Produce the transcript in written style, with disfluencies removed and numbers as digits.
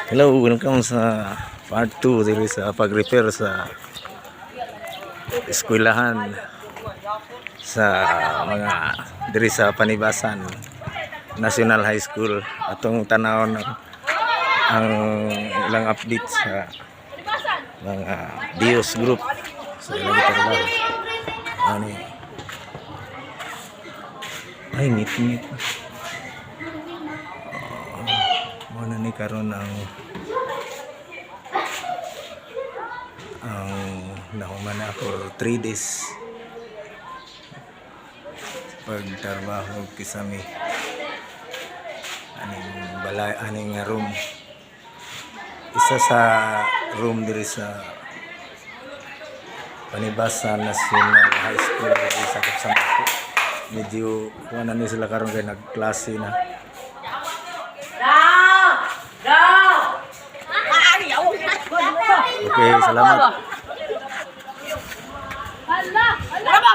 Hello, welcome sa part 2 diri sa pag-repair sa eskwelahan sa mga diri sa Panibasan National High School. Atong tanawon ang ilang update sa mga Dios Group sa ilang trabaho. Ano eh? Ay, ngit-ngit. Mao na ni karon ang nahuman na for 3 days pagtrabaho kisami aning balay, aning nga room, isa sa room diri sa Panibasan National High School diri sa Kapsamako. Medyo kuha na ni sila karon kay nagklase na. Okay, salamat. Hala! Hala!